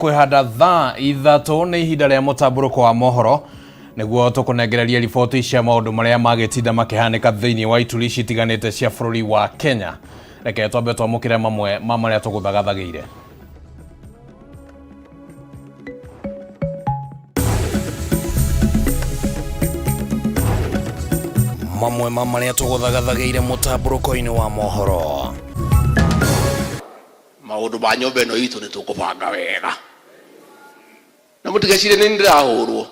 Kwĩhanda thaa 3 nĩ ihinda rĩa mũtambũrũko wa mohoro nĩguo tũkũnengererie riboti cia maũndũ marĩa magĩtinda makĩhanĩka thĩinĩ wa ituri citiganĩte cia bũrũri wa Kenya. Reke twambe twamũkĩre mamwe ma marĩa tũgũthagathagĩire. Mamwe ma marĩa tũgũthagathagĩire mũtambũrũko-inĩ wa mohoro. Maũndũ ma nyũmba ĩno itũ nĩ tũkũbanga wega na mũtigecirie nĩ ndĩrahũrwo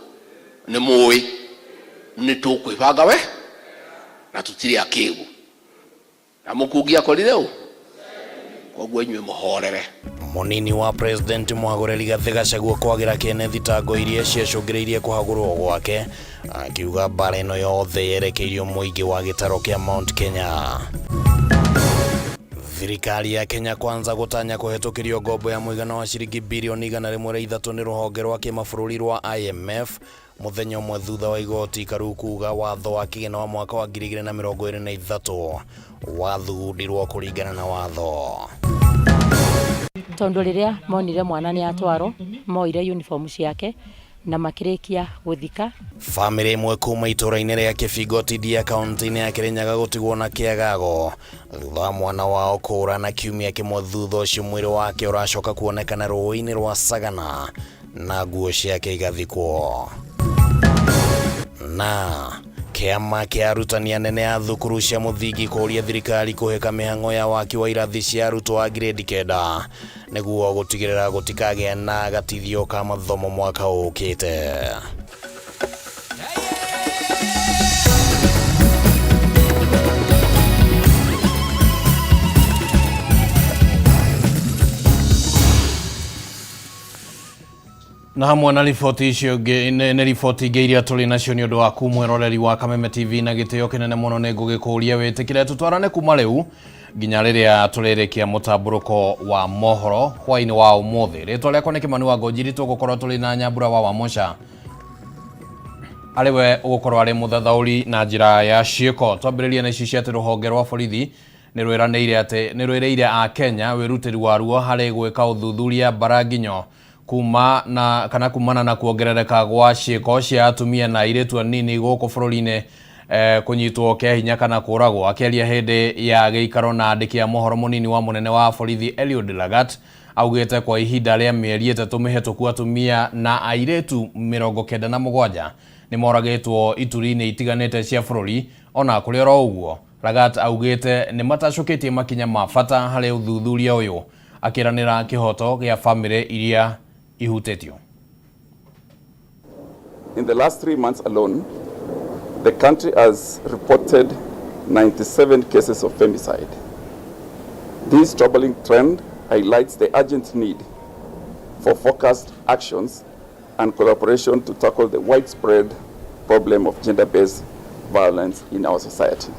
nĩ mũĩ nĩ tũkwĩbanga we na tũtirĩ akĩgu na mũkungi akorire ũ koguo inyuĩ mũhorere. Mũnini wa President Mũhagũre Rigathĩ Gachagua kwagĩra kĩene thitango iria ciacũngĩrĩirie kũhagũrwo gwake, akiuga mbara ĩno yothe yerekeirio mũingĩ wa gĩtaro kĩa Mount Kenya. Thirikari ya Kenya Kwanza gũtanya kũhetũkĩrio ngombo ya mũigana wa ciringi birioni 103 nĩ rũhonge rwa kĩmabũrũri rwa IMF mũthenya ũmwe thutha wa igoti ikaru kuga watho wa kĩgĩna wa mwaka wa 2023 wathugundirwo kũringana na watho. Tondũ rĩrĩa monire mwana nĩ atwarwo, moire uniform ciake na makĩrĩkia gũthika. Famĩlĩ ĩmwe kuma itũra-inĩ rĩa Kĩbingo Tindia kaunti-inĩ ya Kĩrĩnyaga gũtigwo na kĩagago thutha wa mwana wao kũũra na kiumia kĩmwe thutha ũcio mwĩrĩ wake ũracoka kuonekana rũĩ-inĩ rwa Sagana na nguo ciake igathikwo. Na kĩama kĩa arutani anene a thukuru cia mũthingi kũũria thirikari kũhĩka mĩhang'o ya waki wa irathi cia arutwo a grade 9 nĩguo gũtigĩrĩra gũtikagĩa na gatithio ka mathomo mwaka ũkĩte. Na hamwe na riboti icio ingĩ nĩ riboti ingĩ iria tũrĩ nacio nĩ ũndũ waku mwĩroreri wa Kameme TV na gĩtĩo kĩnene mũno nĩ ngũgĩkũria wĩtĩkĩre tũtwarane kuma rĩu nginya rĩrĩa tũrĩrĩkia mũtambũrũko wa mohoro hwainĩ wa ũmũthĩ. Rĩtwa rĩakwa nĩ Kĩmani wa Ngũnjiri, tũgũkorwo tũrĩ na Nyambura wa Wamũca arĩ we ũgũkorwo arĩ mũthathaũri na njĩra ya ciĩko. Twambĩrĩrie na ici cia atĩ rũhonge rwa borithi nĩ rwĩranĩire atĩ nĩ rwĩrĩire a Kenya wĩrutĩri waruo harĩ gwĩka ũthuthuria mbaranginyo kuma na kana kumana na kuongerereka gwa ciĩko cia atumia na airĩtu anini gũkũ bũrũri-inĩ kũnyitwo kĩa hinya kana kũragwo. Akĩaria hĩndĩ ya gĩikaro na andĩki a mohoro, mũnini wa mũnene wa borithi Eliud Lagat augĩte kwa ihinda rĩa mĩeri 3 mĩhetũku atumia na airĩtu 97 nĩ moragĩtwo ituri-inĩ itiganĩte cia bũrũri. Ona kũrĩ oro ũguo, Lagat augĩte nĩ matacũkĩtie makinya ma bata harĩ ũthuthuria ũyũ, akĩranĩra kĩhoto gĩa famĩlĩ iria ihutĩtio. In the last 3 months alone, the country has reported 97 cases of femicide. This troubling trend highlights the urgent need for focused actions and collaboration to tackle the widespread problem of gender-based violence in our society.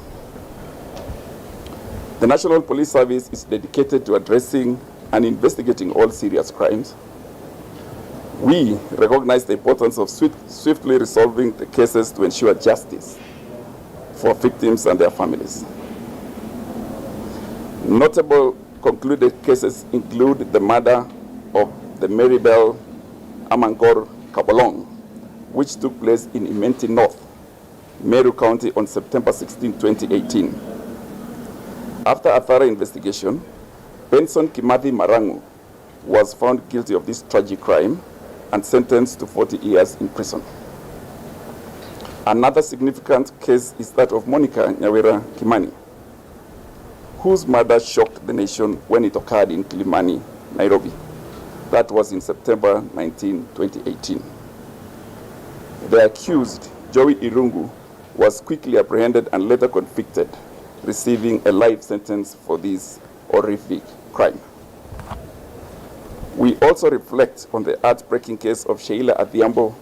The National Police Service is dedicated to addressing and investigating all serious crimes. We recognize the importance of swiftly resolving the cases to ensure justice for victims and their families. Notable concluded cases include the murder of the Maribel Amangor Kabolong, which took place in Imenti North, Meru County on September 16, 2018. After a thorough investigation, Benson Kimathi Marangu was found guilty of this tragic crime and sentenced to 40 years in prison. Another significant case is that of Monica Nyawira Kimani, whose murder shocked the nation when it occurred in Kilimani, Nairobi. That was in September 19, 2018. The accused, Joey Irungu, was quickly apprehended and later convicted, receiving a life sentence for this horrific crime. We also reflect on the heartbreaking case of Sheila Adhiambo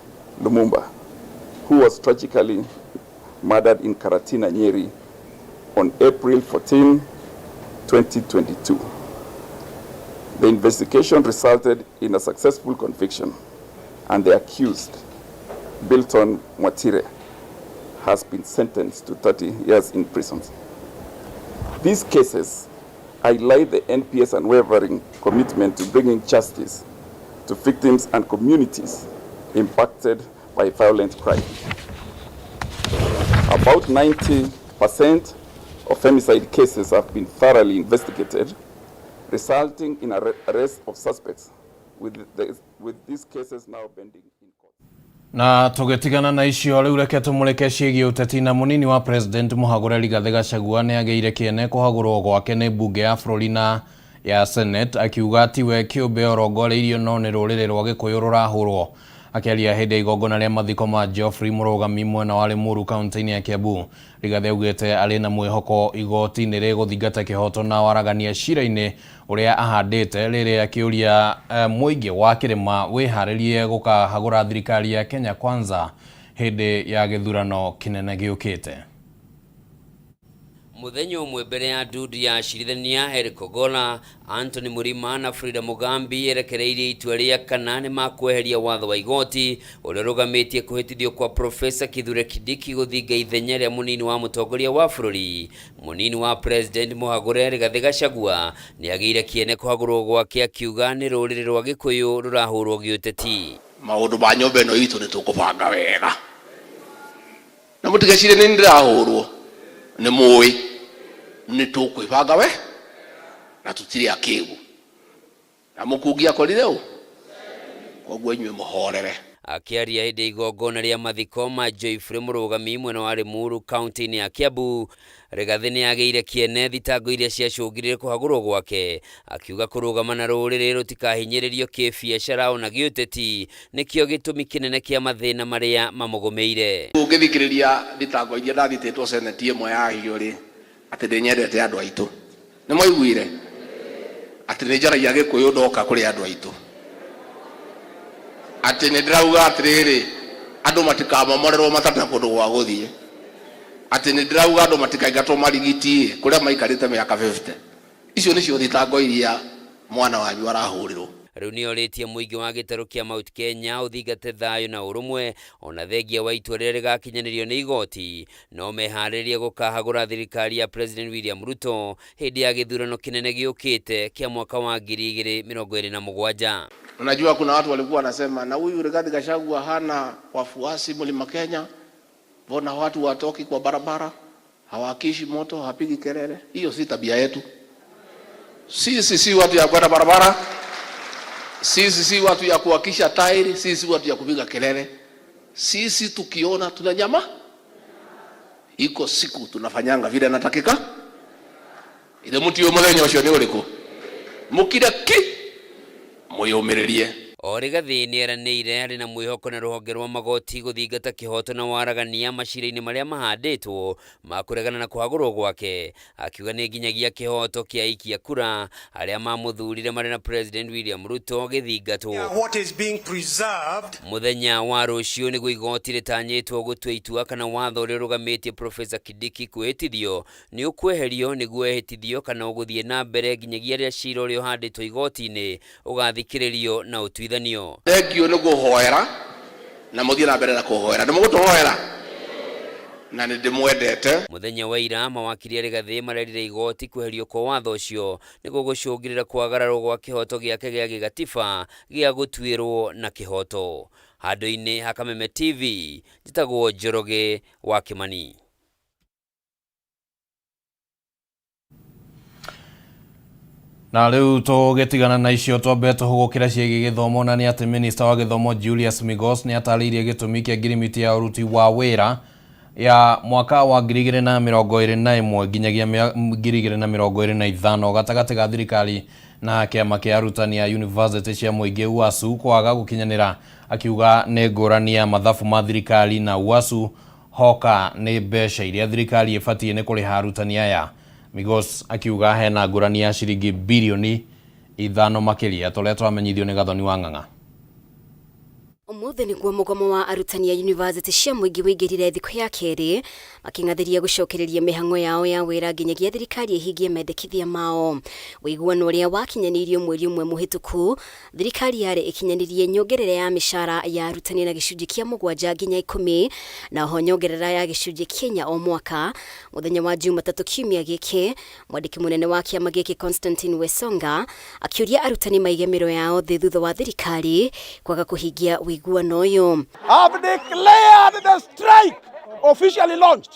Lumumba, who was tragically murdered in Karatina, Nyeri on April 14, 2022. The investigation resulted in a successful conviction, and the accused, Bilton Mwatire, has been sentenced to 30 years in prison. These cases highlight the NPS unwavering commitment to bringing justice to victims and communities impacted by violent crime. About 90% of femicide cases have been thoroughly investigated, resulting in arrest of suspects, with these cases now pending in court. Na tũgĩtigana na icio rĩu reke tũmũrĩke ciĩgiĩ ũteti na mũnini wa president mũhagũre Rigathĩ Gachagua nĩ agĩire kĩene kũhagũrwo gwake nĩ mbunge ya bũrũri na ya Senate, akiuga tiwe kĩũmbe orongoreirio no nĩ rũrĩrĩ rwa Gĩkũyũ rũrahũrwo. Akĩaria hĩndĩ ya igongona rĩa mathiko ma Geoffrey Mũrũgami mwena wa Limuru kaunti-inĩ ya Kiambu, Rigathĩ augĩte arĩ na mwĩhoko igoti nĩ rĩgũthingata kĩhoto na waragania cira-inĩ ũrĩa ahandĩte, rĩrĩa akĩũria mũingĩ wa kĩrĩma wĩharĩrie gũkahagũra thirikari ya Kenya Kwanza hĩndĩ ya gĩthurano kĩnene gĩũkĩte. Muthenya ũmwe mbere ya ndundu ya acirithania Eric Ogola, Anthony Murima na Frida Mugambi yerekereirie itua rĩa kana nĩ makweheria watho wa igoti ũrĩa ũrũgamĩtie kũhĩtithio kwa Profesa Kithure Kindiki gũthinga ithenya rĩa mũnini wa mũtongoria wa bũrũri. Mũnini wa President mũhagũre Rigathĩ Gachagua nĩ agĩire kĩene kũhagũrwo gwake, akiuga nĩ rũrĩrĩ rwa Gĩkũyũ rũrahũrwo gĩũteti. Maũndũ ma nyũmba ĩno itũ nĩ tũkũbanga wega, na mũtigecirie nĩ ndĩrahũrwo, nĩ mũĩ nĩ tũkwĩbanga we na tũtirĩ akĩgu na mũkungi akorire ũ, koguo inyuĩ mũhorere. Akĩaria hĩndĩ ya igongona rĩa mathiko ma Geoffrey Mũrũgami mwena wa Limuru kaunti-inĩ ya Kiambu, Rigathĩ nĩ agĩire kĩene thitango iria ciacũngĩrire kũhagũrwo gwake, akiuga kũrũgama na rũrĩrĩ rũtikahinyĩrĩrio kĩbiacara ona gĩũteti nĩkĩo gĩtũmi kĩnene kĩa mathĩna marĩa mamũgũmĩire. Ũngĩthikĩrĩria thitango iria ndathitĩtwo seneti ĩmwe yacio rĩ, atĩ ndĩnyendete andũ aitũ, nĩ mwaiguire atĩ nĩ njaragia Gĩkũyũ ndoka kũrĩ andũ aitũ, atĩ nĩ ndĩrauga atĩrĩrĩ, andũ matikamomorerwo matarĩ na kũndũ gwa gũthiĩ, atĩ nĩ ndĩrauga andũ matikaingatwo marigiti kũrĩa maikarĩte mĩaka 50. Icio nĩcio thitango iria mwana wanyu arahũrĩrwo. Rĩu nĩ orĩtie mũingĩ wa gĩtarũ kĩa Mount Kenya ũthingate thayũ na ũrũmwe ona thengia wa itua rĩrĩa rĩgakinyanĩrio nĩ igoti, no meharĩrie gũkahagũra thirikari ya President William Ruto hĩndĩ ya gĩthurano kĩnene gĩũkĩte kĩa mwaka wa 2027. Unajua kuna watu walikuwa wanasema na huyu Rigathi Gachagua hana wafuasi Mlima Kenya, mbona watu watoki kwa barabara, hawakishi moto, hawapigi kelele? Hiyo si tabia yetu. Sisi si watu ya kwenda barabara, sisi si watu ya kuwakisha tairi, sisi si watu ya kupiga kelele. Sisi tukiona tuna nyama, iko siku tunafanyanga vile natakika. Ile mtu yo muthenya ucio ni uriku mukira ki mwiyumiririe. O Rigathĩ nĩ eranĩire arĩ na mwĩhoko na rũhonge rwa magoti gũthingata kĩhoto na waragania macira-inĩ marĩa mahandĩtwo ma kũregana na kũhagũrwo gwake, akiuga nĩ nginyagia kĩhoto kĩa aikia kura arĩa mamũthurire marĩ na President William Ruto gĩthingatwo. What is being preserved. Mũthenya wa rũciũ nĩguo igoti rĩtanyĩtwo gũtua itua kana watho ũrĩa ũrũgamĩtie Profesa Kindiki kwĩhĩtithio nĩ ũkweherio nĩguo ehĩtithio kana ũgũthiĩ na mbere nginyagia rĩrĩa cira ũrĩa ũhandĩtwo igoti-inĩ ũgathikĩrĩrio na ũtuithanio. Thengiũ nĩ kũhoera na mũthiĩ na mbere na kũhoera, nĩ mũgũtũhoera na nĩ ndĩmwendete. Mũthenya wa ira mawakiri a Rigathĩ marerire igoti kweherio kwa watho ũcio nĩguo gũcũngĩrĩra kwagararwo gwa kĩhoto gĩake gĩa gĩgatiba gĩa gũtuĩrwo na kĩhoto. Handũ-inĩ ha Kameme TV, njĩtagwo Njoroge wa Kĩmani. Na rĩu tũgĩtigana na icio twambe tũhũgũkĩre ciĩgiĩ gĩthomo, na nĩ atĩ minista wa gĩthomo Julius Migos nĩ atarĩirie gĩtũmi kĩa ngirimiti ya ũruti wa wĩra ya mwaka wa 2021 nginyagia 2025 gatagatĩ ga thirikari na kĩama kĩa arutani a university cia mũingĩ UASU kwaga gũkinyanĩra, akiuga nĩ ngũrani ya mathabu ma thirikari na UASU hoka nĩ mbeca iria thirikari ĩbatiĩ nĩ kũrĩha arutani aya. Migos akiuga hena ngũrani ya ciringi birioni 5 makĩria, tũrĩa twamenyithio nĩ Gathoni wa Ng'ang'a. Ũmũthĩ nĩguo mũgomo wa arutani a yunivasĩtĩ cia mũingĩ ũingĩrire thikũ ya kerĩ makĩng'athĩria gũcokereria mĩhang'o yao ya wĩra nginyagia thirikari ĩhingie mendekithia mao. Ũiguano ũrĩa wakinyanĩirio mweri ũmwe mũhĩtũku, thirikari yarĩ ĩkinyanĩrie nyongerera ya mĩcara ya arutani na gĩcunjĩ kĩa 7 nginya 10 na oho nyongerera ya gĩcunjĩ kĩa 4 o mwaka. Mũthenya wa Jumatatũ kiumia gĩkĩ, mwandĩki mũnene wa kĩama gĩkĩ Constantine Wesonga akĩũria arutani maige mĩro yao thĩ thutha wa thirikari kwaga kũhingia ũiguano ũyũ. I've declared the strike officially launched.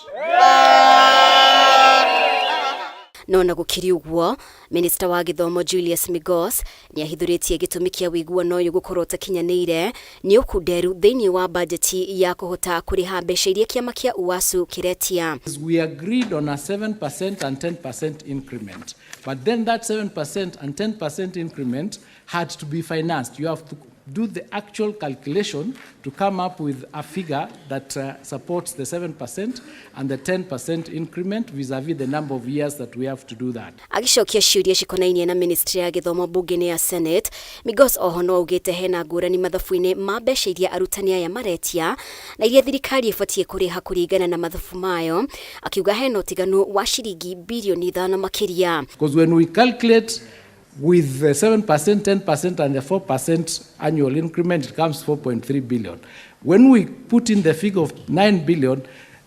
No na gũkĩrĩ ũguo, minista wa gĩthomo Julius Migos nĩahithũrĩtie gĩtũmi kĩa ũiguano ũyũ gũkorwo ũtakinyanĩire nĩ ũkunderu thĩinĩ wa bajeti ya kũhota kũrĩha mbeca iria kĩama kĩa UASU kĩretia. We agreed on a 7% and 10% increment, but then that 7% and 10% increment had to be financed. You have to do the actual calculation to come up with a figure that supports the 7% and the 10% increment vis-a-vis the number of years that we have to do that. Agĩcokia ciũria cikonainie na ministry ya gĩthomo mbunge-inĩ ya Senate, Migos oho no augĩte hena ngũrani mathabu-inĩ ma mbeca iria arutani aya maretia na iria thirikari ĩbatiĩ kũrĩha kũringana na mathabu mayo, akiuga hena ũtiganu wa ciringi birioni 5 makĩria. Because when we calculate with the 7%, 10% and the 4% annual increment, it comes 4.3 billion. When we put in the figure of 9 billion,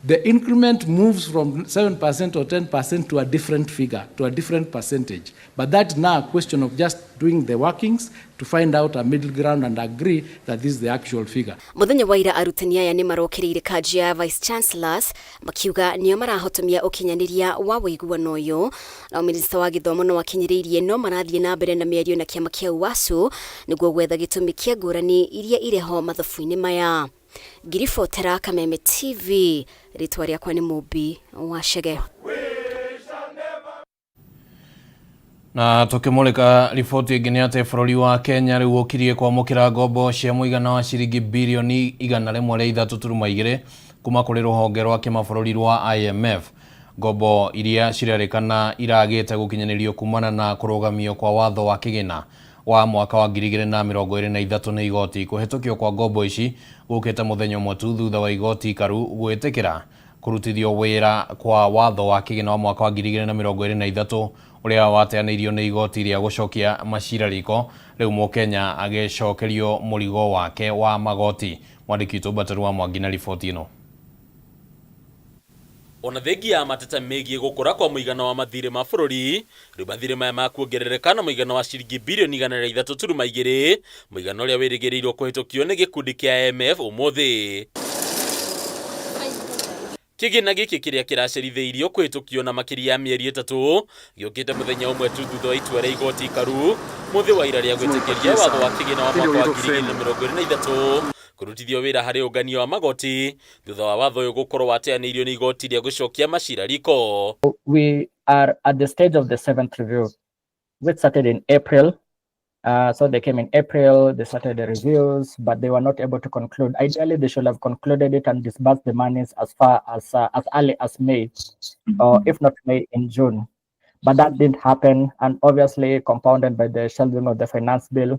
the increment moves from 7% or 10% to a different figure, to a different percentage. But that's now a question of just doing the workings to find out a middle ground and agree that this is the actual figure. Mũthenya wa ira arutani aya nĩ marokĩrĩire kanjũ ya Vice Chancellors makiuga nĩo marahotomia ũkinyanĩria wa ũiguano ũyũ. Nao minista wa gĩthomo no akinyĩrĩirie no marathiĩ na mbere na mĩario na kĩama kĩa UASU nĩguo gwetha gĩtũmi kĩa ngũrani iria irĩho mathabu-inĩ maya. Ngiribotera Kameme TV, rĩtwa rĩakwa nĩ Mũmbi wa Chege. Na tukimulika riboti ĩngĩ nĩ atĩ bũrũri wa Kenya rĩu ũkirie kwamũkĩra ngombo cia mũigana wa ciringi birioni 103.2 kuma kũrĩ rũhonge rwa kĩmabũrũri rwa IMF. Ngombo iria cirerĩkana iragĩte gũkinyanĩrio kumana na kũrũgamio kwa watho wa kĩgĩna wa mwaka wa 2023 nĩ igoti. Kũhetũkio kwa ngombo ici gũkĩte mũthenya ũmwe tu thutha wa igoti ikaru gwĩtĩkĩra kũrutithio wĩra kwa watho wa kĩgĩna wa mwaka wa 2023 ũrĩa wateanĩirio nĩ igoti rĩa gũcokia macira riko. Rĩu mũkenya agĩcokerio mũrigo wake wa magoti. Mwandĩki witũ Mbateru wa Mwangi na riboti ĩno. Ona thengia ya mateta megiĩ gũkũra kwa mũigana wa mathirĩ ma bũrũri, rĩu mathirĩ maya makuongerereka na mũigana wa ciringi birioni 103.2, mũigana ũrĩa wĩrĩgĩrĩirwo kũhĩtũkio nĩ gĩkundi kĩa IMF ũmũthĩ. Kĩgĩna gĩkĩ kĩrĩa kĩracerithĩirio kũhĩtũkio na makĩria ya mĩeri 3 gĩũkĩte mũthenya ũmwe tu thutha wa itua rĩa igoti ikaru mũthĩ wa ira rĩa gwĩtĩkĩria watho wa kĩgĩna wa mwaka wa 2023 kũrutithio wĩra harĩ ũngania wa magoti thutha wa watho ũyũ gũkorwo wateanĩirio nĩ igoti rĩa gũcokia macira riko. We are at the stage of the 7th review, which started in April. So they came in April, they started the reviews, but they were not able to conclude. Ideally, they should have concluded it and disbursed the monies as far as early as May, or if not May, in June. But that didn't happen, and obviously compounded by the shelving of the finance bill,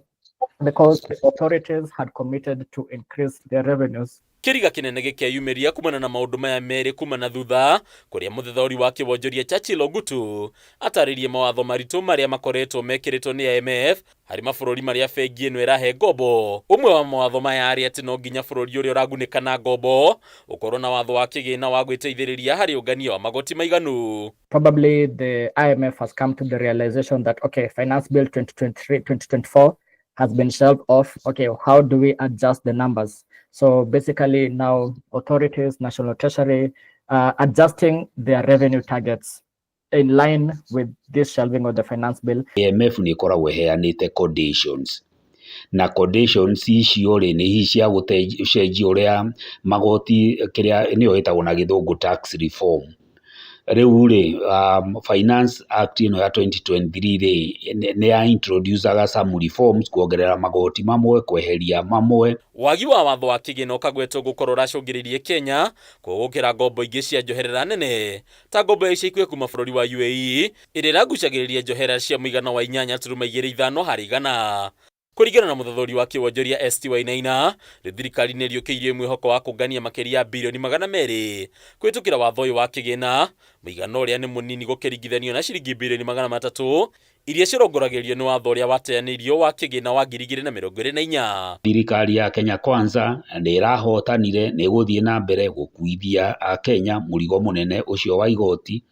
because the authorities had committed to increase their revenues. Kĩriga kĩnene gĩkeyumĩria kumana na maũndũ maya merĩ kuma na thutha kũrĩa mũthethaũri wa kĩwonjoria Churchill Ogutu atarĩrie mawatho maritũ marĩa makoretwo mekĩrĩtwo nĩ IMF harĩ mabũrũri marĩa bengi ĩno ĩrahe ngombo. Ũmwe wa mawatho maya arĩ atĩ no nginya bũrũri ũrĩa ũragunĩka na ngombo ũkorwo na watho wa kĩgĩna wa gwĩteithĩrĩria harĩ ũngania wa magoti maiganu. Probably the IMF has come to the realization that, okay, Finance Bill 2023-2024 has been shelved off. Okay, how do we adjust the numbers? So basically now authorities, National Treasury, adjusting their revenue targets in line with this shelving of the finance bill. IMF nĩ ĩkoragwo ĩheanĩte conditions, na conditions icio rĩ nĩ hihi cia gũcenjia ũrĩa magoti kĩrĩa nĩyo ĩtagwo na gĩthũngũ tax reform. Rĩu rĩ Finance Act ĩno ya 2023 rĩ nĩ ya introducaga some reforms, kuongerera magoti mamwe, kweheria mamwe. Wagi wa watho wa kĩgĩna ũkagwetwo gũkorwo ũracũngĩrĩirie Kenya kũgũkĩra ngombo ingĩ cia njoherera nene ta ngombo ya ica ikuhĩ kuma bũrũri wa UAE ĩrĩa ĩragucagĩrĩria njoherera cia mũigana wa 8.25 harĩ igana. Kũringana na mũthathũri wa kĩwonjoria ST Wainaina, rĩu thirikari nĩ ĩriũkĩirie mwĩhoko wa kũngania makĩria ya birioni 200 kũhĩtũkĩra watho ũyũ wa kĩgĩna, mũigana ũrĩa nĩ mũnini gũkĩringithanio na ciringi birioni 300 iria cirongoragĩrio nĩ watho ũrĩa wateanĩirio wa kĩgĩna wa 2024. Thirikari ya Kenya Kwanza nĩ ĩrahotanire nĩ ĩgũthiĩ na mbere gũkuithia Akenya mũrigo mũnene ũcio wa igoti,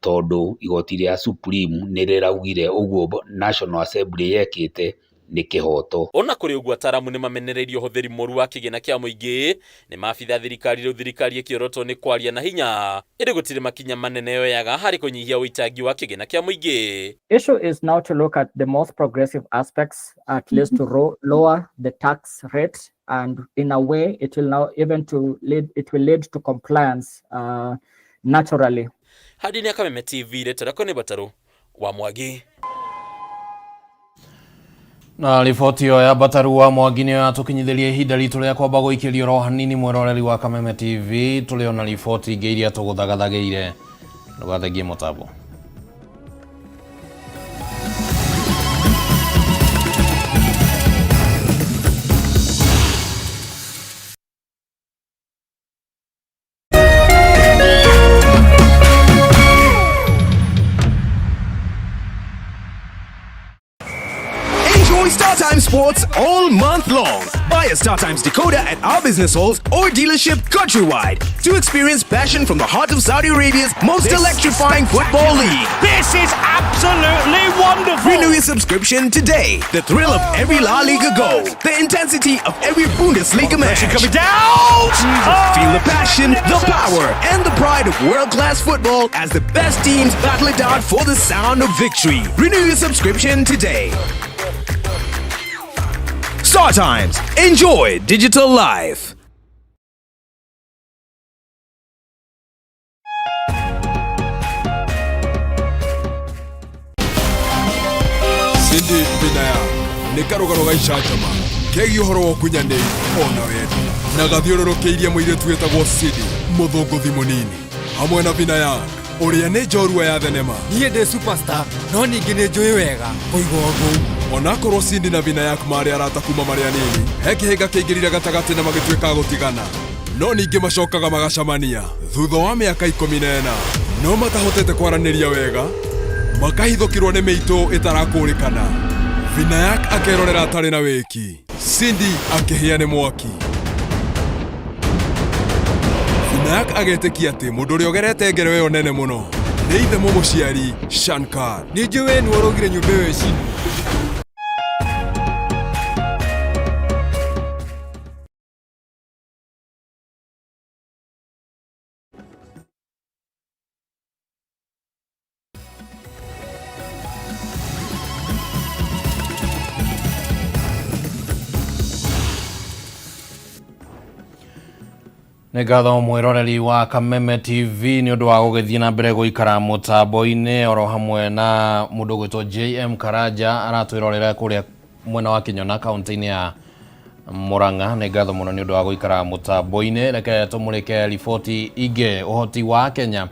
tondũ igoti rĩa Supreme nĩ rĩraugire ũguo National Assembly yekĩte nĩ kĩhoto. Ona kũrĩ ũguo ataramu nĩ mamenereirie ũhũthĩri mũru wa kĩgĩna kĩa mũingĩ nĩ maabitha thirikari rĩu thirikari ĩkĩorotwo nĩ kwaria na hinya ĩndĩ gũtirĩ makinya manene yoyaga harĩ kũnyihia ũitangi wa kĩgĩna kĩa mũingĩ. Issue is now to look at the most progressive aspects, at least to lower the tax rate, and in a way it will now even to lead, it will lead to compliance naturally. Hadi ni Kameme TV rĩtwa rĩakwa nĩ Bataru wa Mwangi. Na riboti ĩyo ya Bataru wa Mwangi nĩyo yatũkinyithĩria ihinda ritũ rĩa kwamba gũikĩrio oro hanini mwĩroreri wa Kameme TV tũrĩ ona riboti ingĩ iria tũgũthagathagĩire ndũgathengie mũtambo. Enjoy StarTimes Sports all month long. Buy a StarTimes decoder at our business halls or dealership countrywide to experience passion from the heart of Saudi Arabia's most This electrifying football league. This is absolutely wonderful. Renew your subscription today. The thrill of every La Liga goal, the intensity of every Bundesliga match. Coming down. Feel the passion, the power, and the pride of world-class football as the best teams battle it out for the sound of victory. Renew your subscription today. Star Times. Enjoy digital life. Cindy Vinaya nĩ karũgano ga icanjama kegiĩ ũhoro wa ũkunyanĩri ona wendo na gathiũrũrũkĩirie mũirĩtu wĩtagwo Cindy mũthũngũthi mũnini hamwe na Vinayak ũrĩa nĩ njorua ya thenema. Niĩ ndĩ superstar no ningĩ nĩ njũĩ wega kũiga ũthũ. Onakorwo Cindy na Vinayak marĩ arata kuma marĩ anini, he kĩhĩnga kĩingĩrire gatagatĩ na magĩtuĩka a gũtigana. No ningĩ macokaga magacamania thutha wa mĩaka 14, no matahotete kwaranĩria wega, makahithũkĩrwo nĩ mĩitũ ĩtarakũrĩkana. Vinayak akerorera atarĩ na wĩki, Cindy akĩhĩa nĩ mwaki. Vinayak agetĩkia atĩ mũndũ ũrĩa ũgerete ngero ĩyo nene mũno nĩ ithe mũmũciari Shankar. Nĩ njũĩ we nĩwe ũraugire nyũmba ĩyo ĩcinwo. Nĩ ngatho mwĩroreri wa Kameme TV nĩ ũndũ wa gũgĩthiĩ na mbere gũikara mũtambo-inĩ oro hamwe na mũndũ ũgwĩtwo JM Karanja aratwĩrorera kũrĩa mwena wa Kĩnyona kaunti-inĩ ya Murang'a. Nĩ ngatho mũno nĩ ũndũ wa gũikara mũtambo-inĩ. Reke tũmũrĩke riboti ingĩ. Ũhoti wa Kenya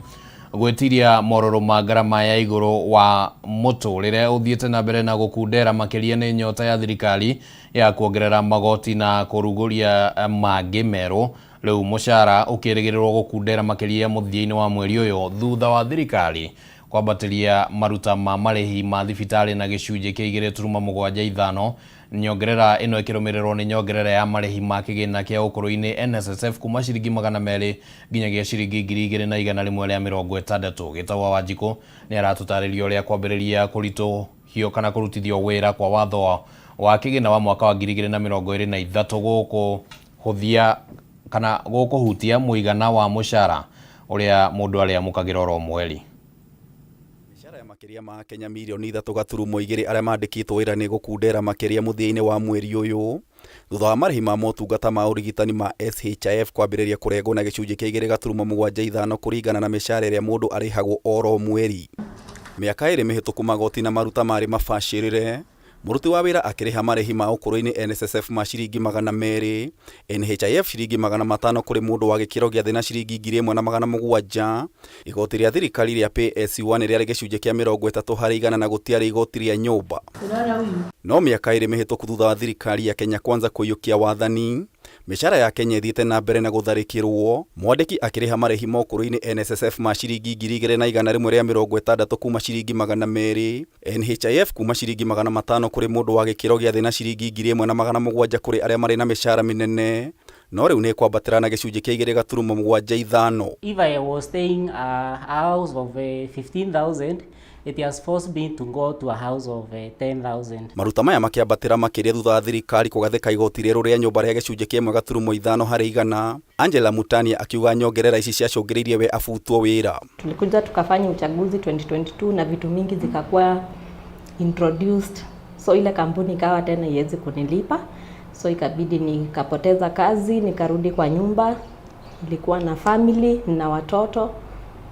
gwĩtiria morũrũ ma ngarama ya igũrũ wa mũtũrĩre ũthiĩte na mbere na gũkundera makĩria nĩ nyota ya thirikari ya kuongerera magoti na kũrugũria mangĩ merũ. Rĩu mũcara ũkĩrĩgĩrĩrwo gũkundera makĩria mũthia-inĩ wa mweri ũyũ thutha wa thirikari kwambatĩria maruta ma marĩhi ma thibitarĩ na gĩcunjĩ kĩa 2.75. Nyongerera ĩno ĩkĩrũmĩrĩrwo nĩ nyongerera ya marĩhi ma kĩgĩna kĩa ũkũrũ-inĩ NSSF kuma ciringi 200 nginyagia ciringi 2160. Gĩtau wa Wanjikũ nĩ aratũtarĩria ũrĩa kwambĩrĩria kũritũhio kana kũrutithio wĩra kwa watho wa kĩgĩna wa mwaka wa 2023 gũkũhũthia kana gũkũhutia mũigana wa mũcara ũrĩa mũndũ arĩamũkagĩra oro mweri. Mĩcara ya makĩria ma Kenya mirioni 3.2 arĩa mandĩkĩtwo wĩra nĩ gũkundera makĩria mũthia-inĩ wa mweri ũyũ thutha wa marĩhi ma motungata ma ũrigitani ma SHIF kwambĩrĩria kũrengwo na gĩcunjĩ kĩa 2.75 kũringana na mĩcara ĩrĩa mũndũ arĩhagwo oro mweri. Mĩaka ĩrĩ mĩhĩtũku magoti na maruta marĩ mabacĩrĩre. Mũruti wa wĩra akĩrĩha marĩhi ma ũkũrũ-inĩ NSSF ma ciringi 200, NHIF ciringi 500 kũrĩ mũndũ wa gĩkĩro gĩa thĩ na ciringi 1700. Igoti rĩa thirikari rĩa Pay as you earn rĩarĩ gĩcunjĩ kĩa 30% na gũtiarĩ igoti rĩa nyũmba. No mĩaka ĩrĩ mĩhĩtũku thutha wa thirikari ya Kenya Kwanza kũiyũkia wathani, mĩcara ya Kenya ĩthiĩte na mbere na gũtharĩkĩrwo, mwandĩki akĩrĩha marĩhi ma ũkũrũ-inĩ NSSF ma ciringi 2160 kuma ciringi 200, NHIF kuma ciringi 500 kũrĩ mũndũ wa gĩkĩro gĩa thĩ na ciringi 1700 kũrĩ arĩa marĩ na mĩcara mĩnene, no rĩu nĩ ĩkwambatĩra na gĩcunjĩ kĩa 2.75. If I was staying a house of 15,000, it has forced me to go to a house of 10,000. Maruta maya makĩambatĩra makĩria thutha wa thirikari kũgathĩka igoti rĩerũ rĩa nyũmba rĩa gĩcunjĩ kĩa 1.5%. Angela Mutania akiuga nyongerera ici ciacũngĩrĩirie we abutwo wĩra. Tulikuja tukafanya uchaguzi 2022 na vitu mingi zikakuwa introduced, so ile kampuni ikawa tena iwezi kunilipa, so ikabidi nikapoteza kazi, nikarudi kwa nyumba. Nilikuwa na family na watoto,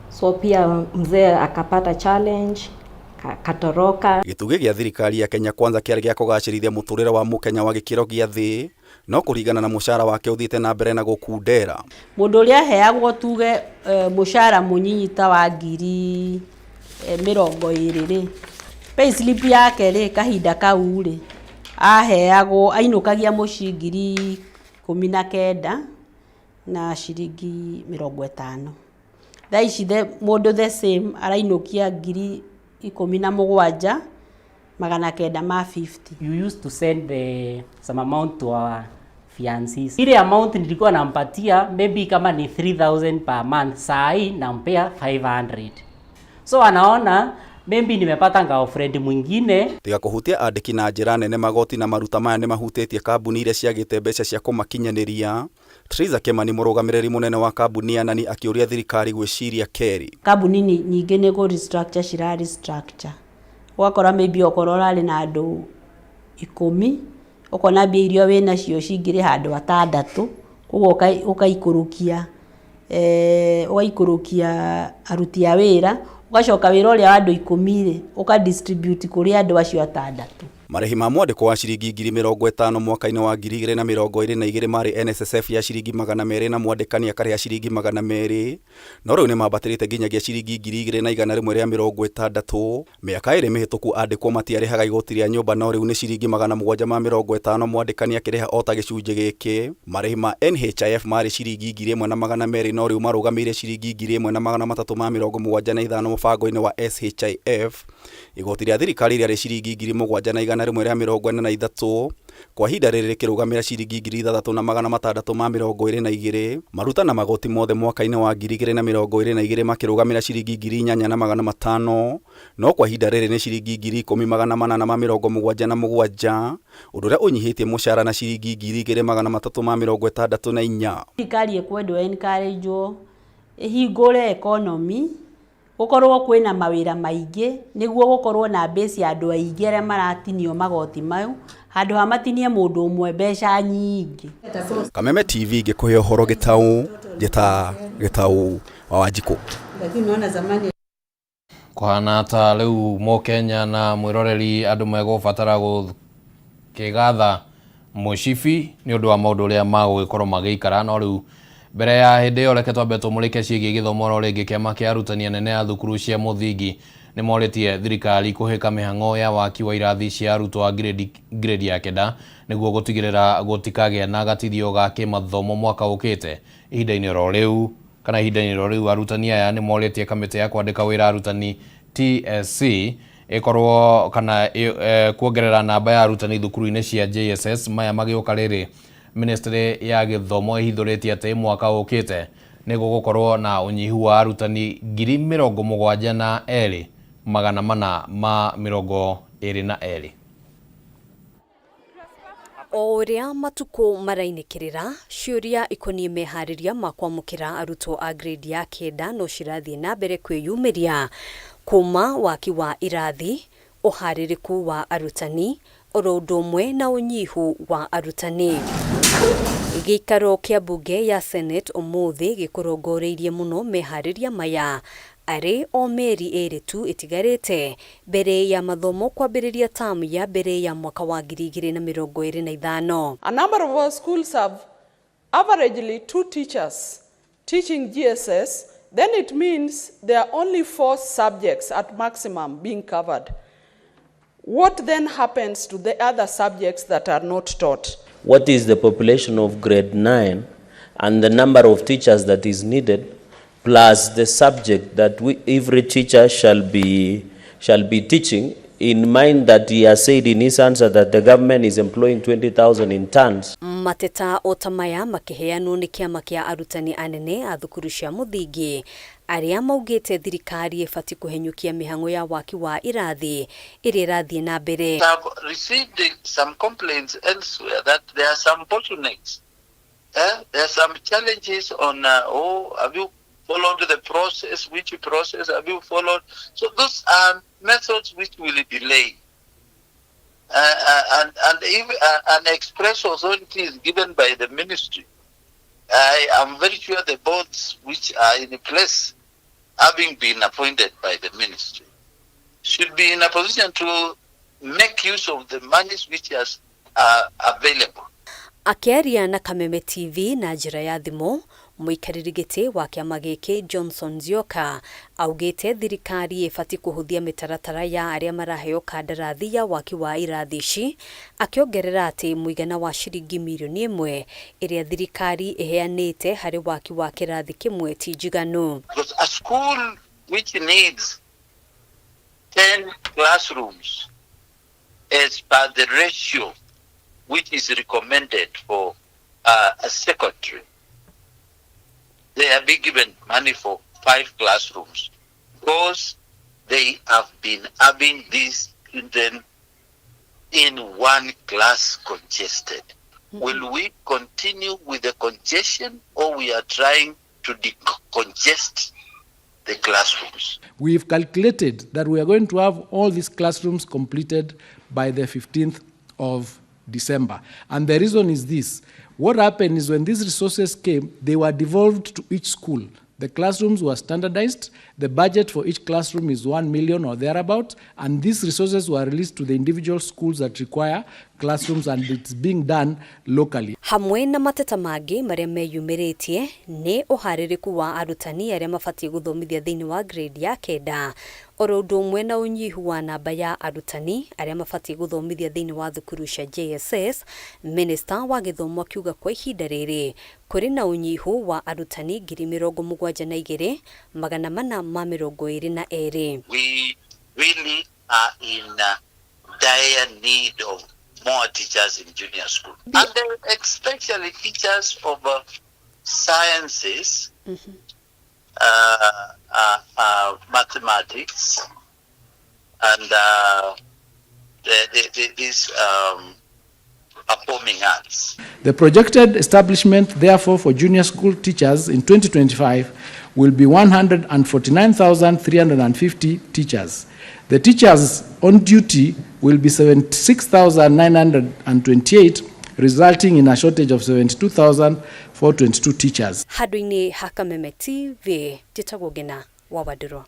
so pia mzee akapata challenge katoroka. Gĩtugĩ gĩa thirikari ya Kenya Kwanza kĩarĩ gĩa kũgacĩrithia mũtũrĩre wa mũkenya wa gĩkĩro gĩa thĩ, no kũringana na mũcara wake ũthiĩte na mbere na gũkundera. Mũndũ ũrĩa aheagwo tuge mũcara mũnyinyi ta wa ngiri 20 rĩ, pay slip yake rĩ kahinda kau rĩ aheagwo ainũkagia mũciĩ 19,000 na ciringi 50. Thaa ici mũndũ the same arainũkia 17,950. You used to send some amount to our fiancés. Ile amount nilikuwa nampatia maybe kama ni 3000 per month, saa hii nampea 500. So anaona maybe nimepata girlfriend mwingine. Tiga kũhutia andĩki na njĩra nene, magoti na maruta maya nĩ mahutĩtie kambuni iria ciagĩte mbeca cia kũmakinyanĩria. Triza Kimani, mũrũgamĩrĩri mũnene wa kambuni ya Nani, akĩũria thirikari gwĩciria kerĩ. Kambuni nyingĩ nĩ kũ restructure cira restructure, ũgakora maybe okorwo ũrarĩ na andũ 10, ũkona mbia iria wĩnacio cingĩrĩha andũ 6, koguo ũgaikũrũkia aruti a wĩra, ũgacoka wĩra ũrĩa wa andũ 10 rĩ ũka distribute kũrĩ andũ acio 6. Marĩhi ma mwandĩko wa ciringi 50,000 mwaka-inĩ wa 2022 marĩ NSSF ya ciringi 200 na mwandĩkani akarĩha ciringi 200, no rĩu nĩ mambatĩrĩte nginyagia ciringi 2160. Mĩaka 2 mĩhĩtũku andĩkwo matiarĩhaga igoti rĩa nyũmba, no rĩu nĩ ciringi 750 mwandĩkani akĩrĩha o ta gĩcunjĩ gĩkĩ. Marĩhi ma NHIF marĩ ciringi 1200, no rĩu marũgamĩire ciringi 1375 mũbango-inĩ wa SHIF. Igoti rĩa thirikari rĩarĩ ciringi 7143 kwa ihinda rĩrĩ rĩkĩrũgamĩra ciringi 6622. Maruta na magoti mothe mwaka-inĩ wa 2022 makĩrũgamĩra ciringi 8500, no kwa ihinda rĩrĩ nĩ ciringi 10877, ũndũ ũrĩa ũnyihĩtie mũcara na ciringi 2364. Thirikari ĩkwendwo encourage ĩhingũre economy, gũkorwo kwĩna mawĩra maingĩ nĩguo gũkorwo na base ya andũ aingĩ arĩa maratinio magoti mau, handũ ha matinie mũndũ ũmwe mbeca nyingĩ. Kameme TV ngĩkũhe ũhoro gĩtaũ, njĩta Gĩtaũ wa Wanjikũ. Lakini naona zamani Kũhana ta rĩu Mũkenya na mwĩroreri andũ megũbatara gũkĩgatha mũcibi nĩ ũndũ wa maũndũ ũrĩa magũgĩkorwo magĩikara. No rĩu mbere ya hĩndĩ ĩyo reke twambe tũmũrĩke ciĩgiĩ gĩthomo oro rĩngĩ. Kĩama kĩa arutani anene a thukuru cia mũthingi nĩ morĩtie thirikari kũhĩka mĩhang'o ya waki wa irathi cia arutwo a grade ya 9 nĩguo gũtigĩrĩra gũtikagĩa na gatithio ga kĩmathomo mwaka ũkĩte. Ihinda-inĩ oro rĩu kana ihinda-inĩ oro rĩu arutani aya nĩ morĩtie kamĩtĩ ya kwandĩka wĩra arutani TSC ĩkorwo kana kuongerera namba ya arutani thukuru-inĩ cia JSS. Maya magĩũka rĩrĩ ministry ya gĩthomo ĩhithũrĩtie atĩ mwaka ũkĩte nĩ gũgũkorwo na ũnyihu wa arutani 72,422. O ũrĩa matukũ marainĩkĩrĩra, ciũria ikoniĩ meharĩria ma kwamũkĩra arutwo a grade ya 9 no cirathiĩ na mbere kwĩyumĩria, kuma waki wa irathi, ũharĩrĩku wa arutani, oro ũndũ ũmwe na ũnyihu wa arutani. Gĩikaro kĩa mbunge ya Senate ũmũthĩ gĩkũrongoreirie mũno meharĩria maya. Arĩ o mĩeri ĩrĩ tu ĩtigarĩte mbere ya mathomo kwambĩrĩria tamu ya mbere ya mwaka wa 2025. A number of our schools have averagely two teachers teaching GSS, then it means there are only four subjects at maximum being covered. What then happens to the other subjects that are not taught? What is the population of grade 9 and the number of teachers that is needed, plus the subject that every teacher shall be teaching, in mind that he has said in his answer that the government is employing 20,000 interns. Mateta o ta maya makĩheanwo nĩ kĩama kĩa arutani anene a thukuru cia mũthingi arĩa maugĩte thirikari ĩbatiĩ kũhenyũkia mĩhang'o ya waki wa irathi ĩrĩa ĩrathiĩ na mbere. I've received some complaints elsewhere that there are some bottlenecks. There are some challenges on, have you followed the process? Which process have you followed? So those are methods which will delay. And if an express authority is given by the ministry, I am very sure the boards which are in place, having been appointed by the ministry, should be in a position to make use of the monies which are available. Akĩaria na Kameme TV na njĩra ya thimũ, mũikarĩri gĩtĩ wa kĩama gĩkĩ Johnson Nzioka augĩte thirikari ĩbatiĩ kũhũthia mĩtaratara ya arĩa maraheo kandarathi ya waki wa irathi ici, akĩongerera atĩ mũigana wa ciringi mirioni ĩmwe ĩrĩa thirikari ĩheanĩte harĩ waki wa kĩrathi kĩmwe ti njiganu. Because a school which needs 10 classrooms as per the ratio which is recommended for a secondary, they have been given money for 5 classrooms because they have been having these children in one class congested. Mm-hmm. Will we continue with the congestion, or we are trying to decongest the classrooms? We've calculated that we are going to have all these classrooms completed by the 15th of December. And the reason is this. What happened is when these resources came, they were devolved to each school. The classrooms were standardized. The budget for each classroom is 1 million or thereabout. And these resources were released to the individual schools that require classrooms, and it's being done locally. Hamwe na mateta mangĩ marĩa meyumĩrĩtie nĩ ũharĩrĩku wa arutani arĩa mabatiĩ gũthomithia thĩinĩ wa grade ya kenda, oro ũndũ ũmwe na ũnyihu wa namba ya arutani arĩa mabatiĩ gũthomithia thĩinĩ wa thukuru cia JSS. Minister wa gĩthomo akiuga kwa ihinda rĩrĩ kũrĩ na ũnyihu wa arutani 72,422. We really are in dire need of more teachers in junior school, and especially teachers of sciences, mathematics, and these performing arts. The projected establishment, therefore, for junior school teachers in 2025 will be 149,350 teachers. The teachers on duty will be 76,928, resulting in a shortage of 72,422 teachers. Handũ-inĩ ha Kameme TV, njĩtagwo Ngina wa Wandũrũ.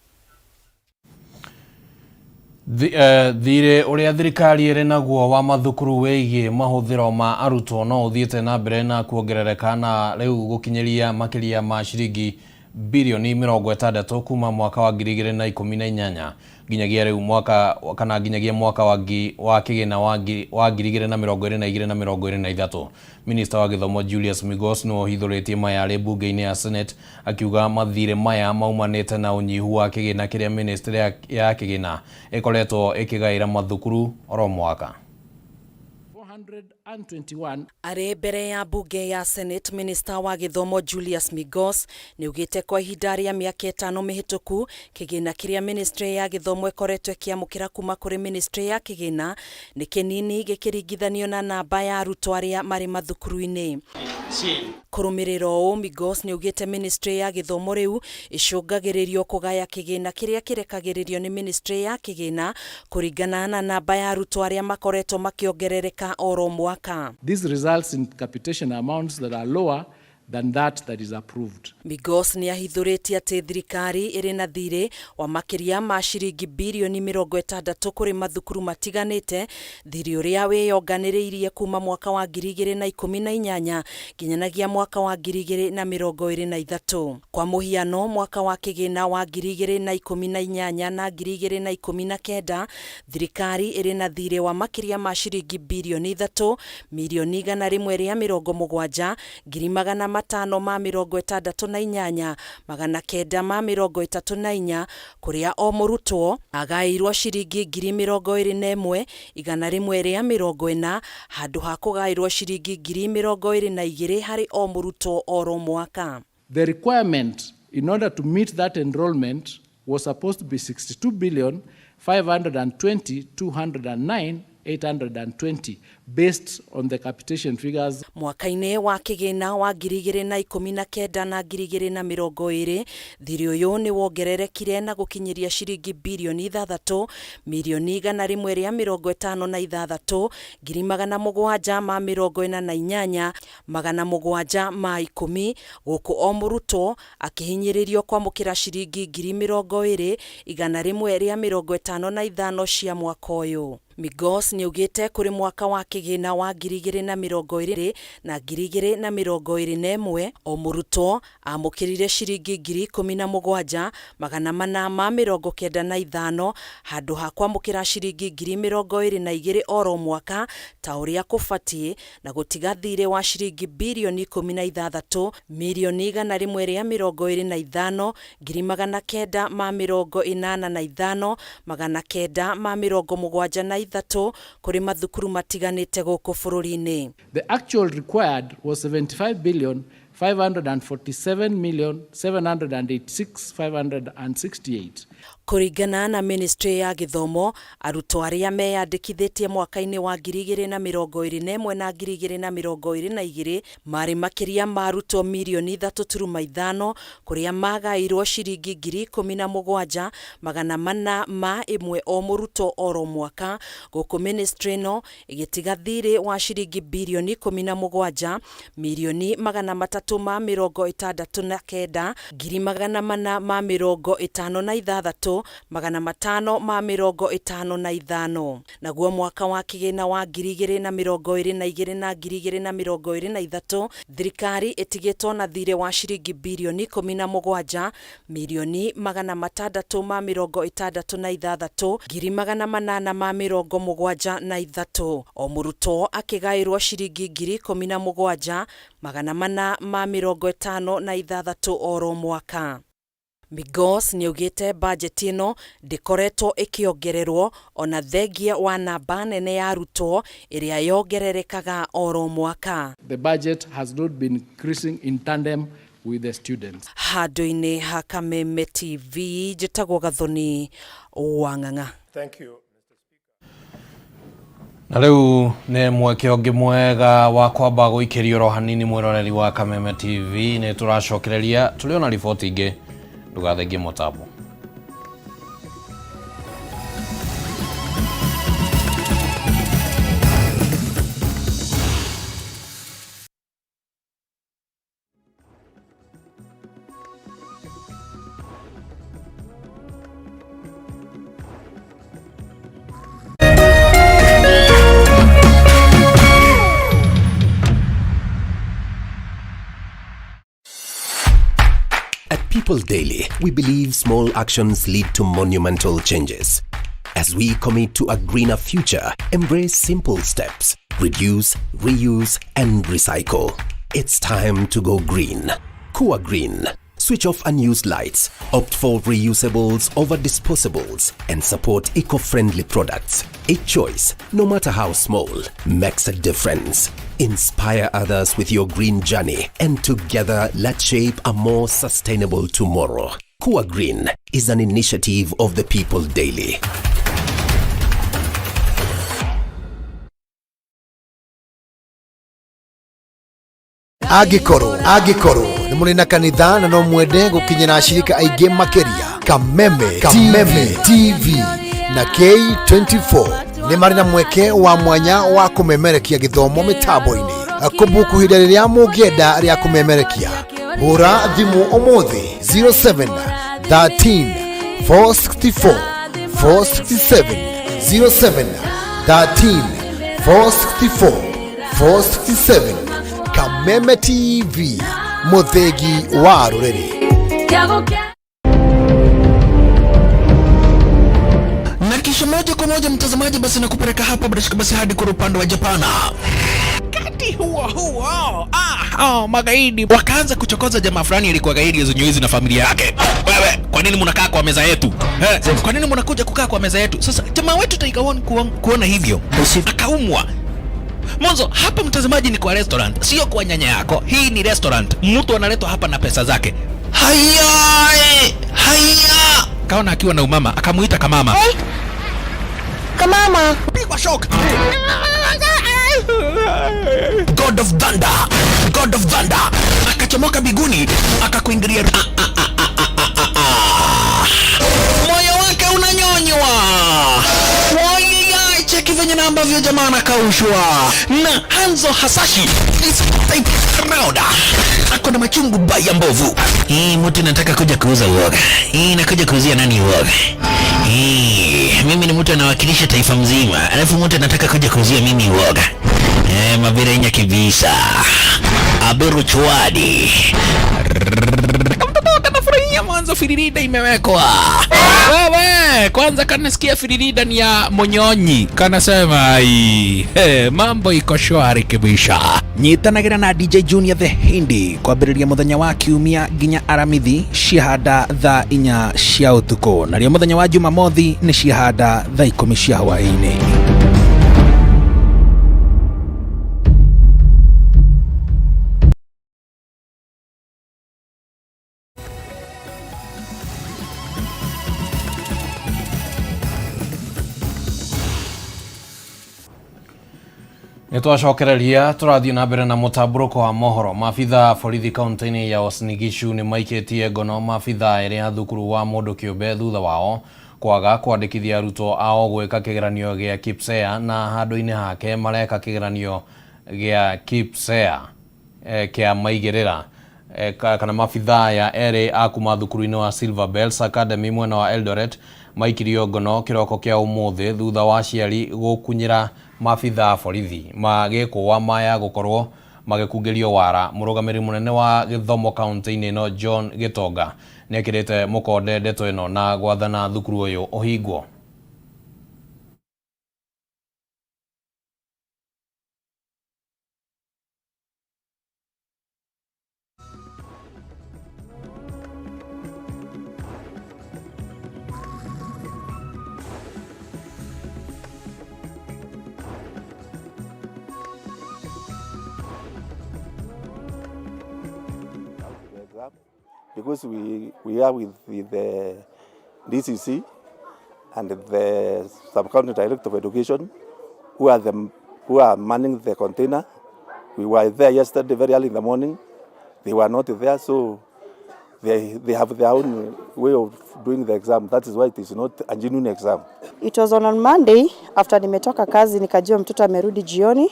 Thirĩ ũrĩa thirikari ĩrĩ naguo wa mathukuru wĩgiĩ mahũthĩro ma arutwo no ũthiĩte na mbere na kuongerereka na rĩu gũkinyĩria makĩria ma ciringi bilioni 60 kuma mwaka wa 2018 nginyagia rĩu mwaka kana nginyagia mwaka wa kĩgĩna wa 2022 na 2023. Minista wa gĩthomo Julius Migos nĩwe ũhithũrĩtie maya arĩ mbunge-inĩ ya Senate, akiuga mathirĩ maya maumanĩte na ũnyihu wa kĩgĩna kĩrĩa ministry ya kĩgĩna ĩkoretwo ĩkĩgaĩra mathukuru oro mwaka. 421. Arĩ mbere ya mbunge ya Senate, Minister wa gĩthomo Julius Migos nĩaugĩte kwa ihinda rĩa mĩaka 5 mĩhĩtũku kĩgĩna kĩrĩa ministry ya gĩthomo ĩkoretwo ĩkĩamũkĩra kuma kũrĩ ministry ya kĩgĩna nĩ kĩnini gĩkĩringithanio na namba ya arutwo arĩa marĩ mathukuru-inĩ. Kũrũmĩrĩra ũũ, Migos nĩaugĩte ministry ya gĩthomo rĩu ĩcũngagĩrĩrio kũgaya kĩgĩna kĩrĩa kĩrekagĩrĩrio nĩ ministry ya kĩgĩna kũringana na namba ya arutwo arĩa makoretwo makĩongerereka oro mwaka. This results in capitation amounts that are lower than that that is approved. Migos nĩ ahithũrĩtie atĩ thirikari ĩrĩ na thirĩ wa makĩria ma ciringi birioni 60 kũrĩ mathukuru matiganĩte, thirĩ ũrĩa wĩyonganĩrĩirie kuma mwaka wa 2018 nginyanagia mwaka wa 2023. Kwa mũhiano, mwaka wa kĩgĩna wa 2018 na 2019 thirikari ĩrĩ na thirĩ wa makĩria ma ciringi birioni 3 mirioni 170 ngiri 568 934 kũrĩa o mũrutwo agaĩirwo ciringi ngiri 21 140 handũ ha kũgaĩrwo ciringi ngiri 22 harĩ o mũrutwo oro mwaka. The requirement in order to meet that enrollment was supposed to be 62 billion 520 209 820 based on the capitation figures. Mwaka-inĩ wa kĩgĩna wa 2019 na 2020 thirĩ ũyũ nĩ wongererekire na gũkinyĩria ciringi birioni 6 mirioni 156 ngiri 748 710 gũkũ o mũrutwo akĩhinyĩrĩrio kwamũkĩra ciringi ngiri 20 155 cia mwaka ũyũ. Migos nĩaugĩte kũrĩ mwaka wa kĩgĩna wa 2020 na 2021 o mũrutwo amũkĩrire ciringi ngiri 17 495 handũ ha kwamũkĩra ciringi ngiri 22 oro mwaka ta ũrĩa kũbatiĩ, na gũtiga thirĩ wa ciringi birioni 16 mirioni 125 ngiri 985 973 kũrĩ mathukuru matiganĩte gũkũ bũrũri-inĩ. The actual required was 75 billion 547 million 786 568. Kũringana na Ministry ya Gĩthomo, arutwo arĩa meyandĩkithĩtie mwaka-inĩ wa 2021 na 2022 marĩ makĩria ma arutwo mirioni 3.5 kũrĩa magaĩirwo ciringi ngiri 17 401 o mũrutwo oro mwaka, gũkũ ministry ĩno ĩgĩtiga thirĩ wa ciringi birioni 17 mirioni 369 ngiri 456 555. Naguo mwaka wa kĩgĩna wa 2022 na 2023 thirikari ĩtigĩtwo na thirĩ wa ciringi birioni 17 mirioni 666 ngiri 873 o mũrutwo akĩgaĩrwo ciringi ngiri 17 456 oro mwaka. Migos nĩaugĩte bajeti ĩno ndĩkoretwo ĩkĩongererwo ona thengia wa namba nene ya arutwo ĩrĩa yongererekaga oro mwaka. The budget has not been increasing in tandem with the students. Handũ-inĩ ha Kameme TV njĩtagwo Gathoni wa Ng'ang'a. Thank you. Na rĩu nĩ mweke ũngĩ mwega wa kwamba gũikĩrio oro hanini mwĩroreri wa Kameme TV, nĩ tũracokereria tũrĩ ona riboti ingĩ, ndũgathengie mũtambo. At People Daily, we believe small actions lead to monumental changes. As we commit to a greener future, embrace simple steps. Reduce, reuse, and recycle. It's time to go green. Kua Green. Switch off unused lights, opt for reusables over disposables, and support eco-friendly products. Each choice, no matter how small, makes a difference. Inspire others with your green journey, and together let's shape a more sustainable tomorrow. Kua Green is an initiative of the People Daily. Angĩkorwo nĩ mũrĩ na kanitha na no mwende gũkinyĩra ashirika aingĩ makĩria, Kameme Kameme TV na K24 nĩ marĩ na mweke wa mwanya wa kũmemerekia gĩthomo mĩtambo-inĩ. Kũbuku ihinda rĩrĩa mũngĩenda rĩa kũmemerekia. Hũra thimũ ũmũthĩ 07 13 464 467 07 13 464 467. Kameme TV, mũthĩgi wa rũrĩrĩ. Na kisha moja kwa moja mtazamaji, basi nakupeleka hapa bila shaka basi hadi kwa upande wa Japana. Wakati huo huo, magaidi wakaanza kuchokoza jamaa fulani alikuwa gaidi ya na familia yake. Wewe, kwa nini mnakaa kwa meza yetu? Kwa nini mnakuja kukaa kwa meza yetu? Sasa jamaa wetu Tiger One kuona hivyo akaumwa. Mwanzo hapa mtazamaji, ni kwa restaurant, sio kwa nyanya yako. Hii ni restaurant, mtu analetwa hapa na pesa zake. Haya, haya, kaona akiwa na umama, akamuita kamama. Hey. Kamama, pigwa shock. God of Thunder, God of Thunder akachomoka biguni akakuingilia. Moyo wake unanyonywa. Cheki venye na ambavyo jamaa anakaushwa na Hanzo Hasashi is type round. Ako na machungu baya mbovu. Hii mtu nataka kuja kuuza uoga. Hii nakuja kuuzia nani uoga? Hii mimi ni mtu anawakilisha taifa mzima, alafu mtu anataka kuja kuuzia mimi uoga. Mabirenya kibisa. Aberu chwadi. Kamtoto kanafurahia mwanzo firirida imewekwa. Wewe, kwanza kanasikia firirida ni ya Monyonyi. Kanasema ai, mambo iko shwari kibisha. Nyitanagira na DJ Junior the Hindi kwambĩrĩria mũthenya wa kiumia nginya aramithi ciahanda thaa 4 cia ũtukũ, narĩo mũthenya wa Jumamothi nĩ ciahanda thaa 10 cia hwaĩ-inĩ. Nĩ twacokereria tũrathiĩ na mbere na mũtambũrũko wa mohoro. Maabithaa a borithi kaunti-inĩ ya Uasin Gishu nĩ maikĩtie ngono maabithaa erĩ a thukuru wa mũndũ kĩũmbe thutha wao kwaga kwandĩkithia arutwo ao gwĩka kĩgeranio gĩa KPSEA na handũ-inĩ hake mareka kĩgeranio gĩa KPSEA kĩa maigĩrĩra. Kana maabithaa aya erĩ a kuma thukuru-inĩ wa Silver Bells Academy mwena wa Eldoret maikirio ngono kĩroko kĩa ũmũthĩ thutha wa aciari gũkunyĩra maabithaa a borithi magĩkũa maya gũkorwo magĩkungĩrio wara. Mũrũgamĩrĩri mũnene wa gĩthomo kaunti-inĩ ĩno John Gĩtonga nĩekĩrĩte mũkonde ndeto ĩno na gwathana thukuru ũyũ ũhingwo. Because we are with the DCC and the sub-county director of education who are manning the container. We were there yesterday very early in the morning. They were not there, so they have their own way of doing the exam. That is why it is not a genuine exam. It was on Monday after nimetoka kazi nikajua mtoto amerudi jioni.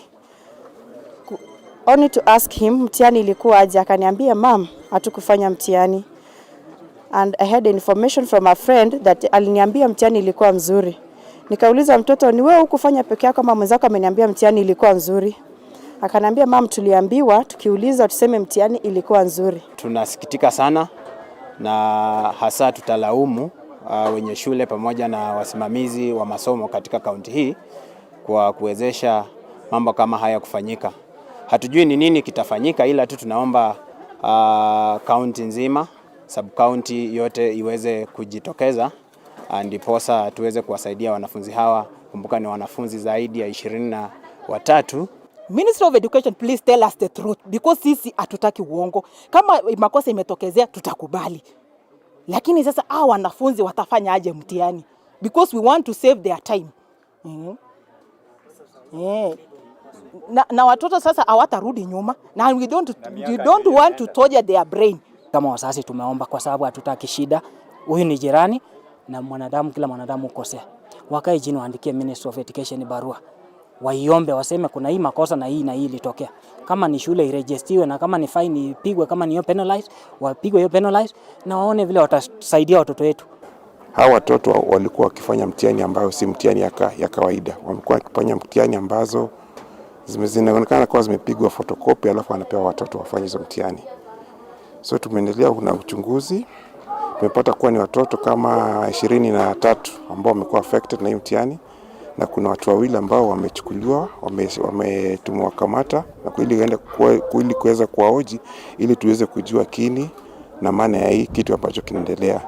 Only to ask him mtihani ilikuwa aje, akaniambia mam, hatukufanya mtihani. And I had information from a friend that aliniambia mtihani ilikuwa mzuri. Nikauliza mtoto, ni wewe hukufanya peke yako ama mwenzako ameniambia mtihani ilikuwa nzuri? Akaniambia mam, tuliambiwa tukiuliza tuseme mtihani ilikuwa nzuri. Tunasikitika sana na hasa tutalaumu wenye shule pamoja na wasimamizi wa masomo katika kaunti hii kwa kuwezesha mambo kama haya kufanyika. Hatujui ni nini kitafanyika, ila tu tunaomba kaunti nzima, sub county yote iweze kujitokeza ndiposa tuweze kuwasaidia wanafunzi hawa. Kumbuka ni wanafunzi zaidi ya 23. Ministry of Education, please tell us the truth, because sisi hatutaki uongo. Kama makosa imetokezea tutakubali, lakini sasa hawa wanafunzi watafanya aje mtihani? Because we want to save their time. Na watoto sasa hawatarudi nyuma, na we don't want to torture their brain. Kama wazazi tumeomba kwa sababu hatutaki shida. Huyu ni jirani na mwanadamu, kila mwanadamu ukosea. Wakae chini waandikie Ministry of Education barua. Waiombe waseme kuna hii makosa na hii na hii ilitokea. Kama ni shule irejeshiwe, na kama ni fine ipigwe, kama ni hiyo penalize, wapigwe hiyo penalize na waone vile watasaidia watoto wetu. Hawa watoto walikuwa wakifanya mtihani ambayo si mtihani ya kawaida. Wamekuwa wakifanya mtihani ambazo zinaonekana kuwa zimepigwa photocopy, alafu wanapewa watoto wafanye hizo mtihani. So tumeendelea na uchunguzi, tumepata kuwa ni watoto kama 23 ambao wamekuwa affected na hii mtihani, na kuna watu wawili ambao wamechukuliwa, tumewakamata na ili kuweza kuwahoji ili tuweze kujua kini na maana ya hii kitu ambacho kinaendelea.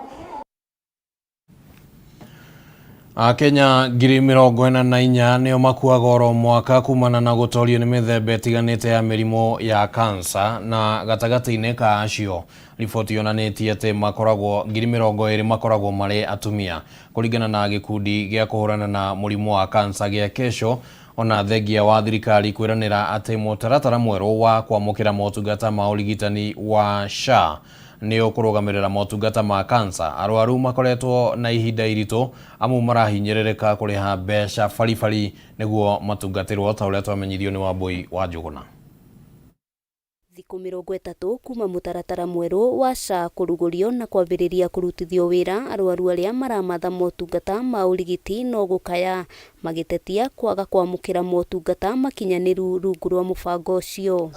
Akenya 44,000 nĩo makuaga oro mwaka kumana na gũtorio nĩ mĩthemba ĩtiganĩte ya mĩrimũ ya kansa, na gatagatĩ-inĩ ka acio riboti yonanĩtie atĩ makoragwo 20,000 makoragwo marĩ atumia. Kũringana na gĩkundi gĩa kũhũrana na mũrimũ wa kansa gĩa Kesho, ona thengia wa thirikari kwĩranĩra atĩ mũtaratara mwerũ wa kwamũkĩra motungata ma ũrigitani wa SHA nĩ ũkũrũgamĩrĩra motungata ma kansa, arwaru makoretwo na ihinda iritũ amu marahinyĩrĩrĩka kũrĩha mbeca baribari nĩguo matungatĩrwo, ta ũrĩa twamenyithio nĩ Wambui wa Njũgũna. Thikũ 30 kuma mũtaratara mwerũ wa SHA kũrugũrio na kwambĩrĩria kũrutithio wĩra, arwaru arĩa maramatha motungata ma ũrigiti no gũkaya magĩtetia kwaga kwamũkĩra motungata makinyanĩru rungu rwa mũbango ũcio.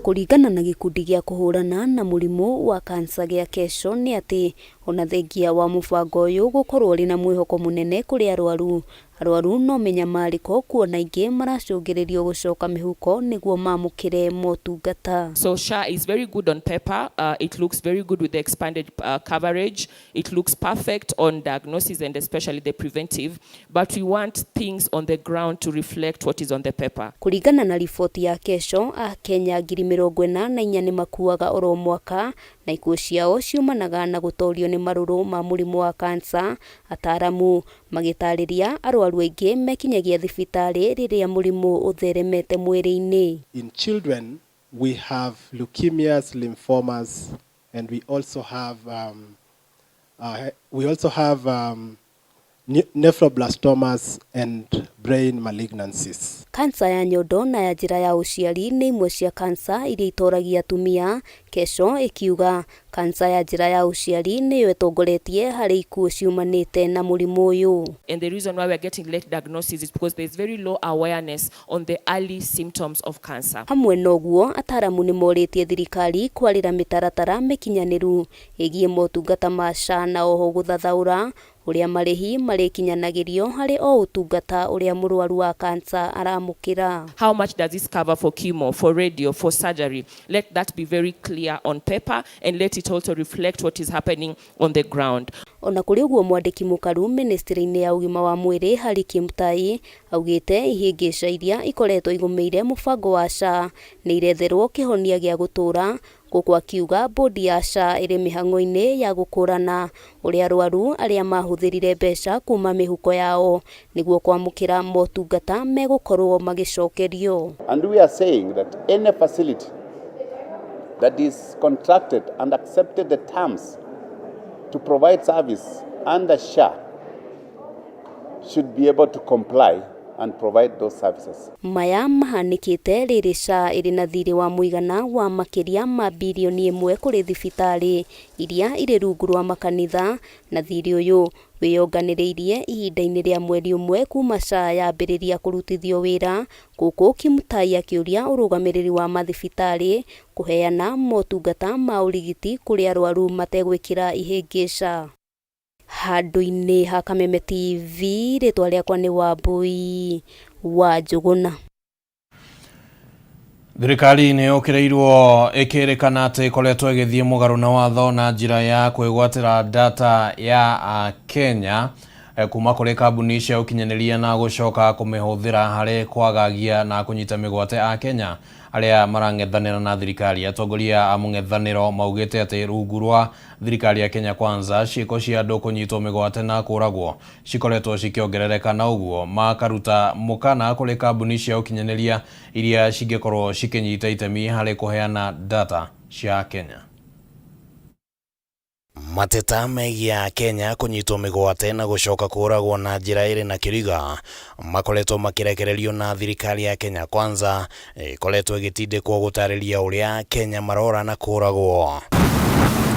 Kũringana na gĩkundi gĩa kũhũrana na mũrimũ wa kansa gĩa Kesho nĩ atĩ ona thengia wa mũbango ũyũ gũkorwo ũrĩ na mwĩhoko mũnene kũrĩ arwaru, arwaru no mĩnyamarĩko kuona aingĩ maracũngĩrĩrio gũcoka mĩhuko nĩguo mamũkĩre motungata. So SHA is very good on paper. It looks very good with the expanded coverage. It looks perfect on diagnosis and especially the preventive. But we want things on the ground to reflect what is on the paper. Kũringana na riboti ya Kesho, Akenya 44,000 nĩ makuaga oro mwaka na ikuũ ciao ciumanaga na gũtorio nĩ marũrũ ma mũrimũ wa kansa. Ataramu magĩtarĩria arwaru aingĩ mekinyagia thibitarĩ rĩrĩa mũrimũ ũtheremete mwĩrĩ-inĩ. In children, we have leukemias, lymphomas, and we also have nephroblastomas and brain malignancies. Kansa ya nyondo na ya njĩra ya ũciari nĩ imwe cia kansa iria itoragia atumia. Kesho ĩkiuga kansa ya njĩra ya ũciari nĩyo ĩtongoretie harĩ ikuũ ciumanĩte na mũrimũ ũyũ. And the reason why we are getting late diagnosis is because there is very low awareness on the early symptoms of cancer. Hamwe na ũguo, ataramu nĩ morĩtie thirikari kwarĩra mĩtaratara mĩkinyanĩru ĩgiĩ motungata ma SHA na oho gũthathaũra ũrĩa marĩhi marĩkinyanagĩrio harĩ o ũtungata ũrĩa mũrwaru wa kansa aramũkĩra. How much does this cover for chemo, for radio, for surgery? Let that be very clear on paper and let it also reflect what is happening on the ground. Ona kũrĩ ũguo, mwandĩki mũkaru ministry-inĩ ya ũgima wa mwĩrĩ Harry Kimutai augĩte ihĩngĩca iria ikoretwo igũmĩire mũbango wa SHA nĩ iretherwo kĩhonia gĩa gũtũũra, gũkũ akiuga bodi ya SHA ĩrĩ mĩhang'o-inĩ ya gũkũrana ũrĩa arwaru arĩa mahũthĩrire mbeca kuma mĩhuko yao nĩguo kwamũkĩra motungata megũkorwo magĩcokerio. And we are saying that any facility that is contracted and accepted the terms to provide service under SHA should be able to comply and provide those services. Maya mahanĩkĩte rĩrĩ SHA ĩrĩ na thirĩ wa mũigana wa makĩria ma 1 birioni kũrĩ thibitarĩ iria irĩ rungu rwa makanitha, na thirĩ ũyũ wĩyonganĩrĩirie ihinda-inĩ rĩa mweri ũmwe kuma SHA yambĩrĩria kũrutithio wĩra, gũkũ Kimutai akĩũria ũrũgamĩrĩri wa mathibitarĩ kũheana motungata ma ũrigiti kũrĩ arwaru mategwĩkĩra ihĩngĩca. Handũ-inĩ ha Kameme TV, rĩtwa rĩakwa nĩ Wambui wa Njũgũna. Thirikari nĩ yũkĩrĩirwo ĩkĩrĩkana atĩ ĩkoretwo ĩgĩthiĩ mũgarũ na watho na njĩra ya kwĩgwatĩra data ya Akenya kuma kũrĩ kambuni cia ũkinyanĩria na gũcoka kũmĩhũthĩra harĩ kwagagia na kũnyita mĩgwate Akenya arĩa marang'ethanĩra na thirikari. Atongoria a mũng'ethanĩro maugĩte atĩ rungu rwa thirikari ya Kenya Kwanza, ciĩko cia andũ kũnyitwo mĩgwate na kũragwo cikoretwo cikĩongerereka, na ũguo makaruta mũkana kũrĩ kambuni cia ũkinyanĩria iria cingĩkorwo cikĩnyita itemi harĩ kũheana data cia Kenya. Mateta megiĩ Akenya kũnyitwo mĩgwate na gũcoka kũũragwo na njĩra ĩrĩ na kĩriga makoretwo makĩrekererio na thirikari ya Kenya Kwanza ĩkoretwo ĩgĩtindĩkwo gũtarĩria ũrĩa Akenya marora na kũũragwo.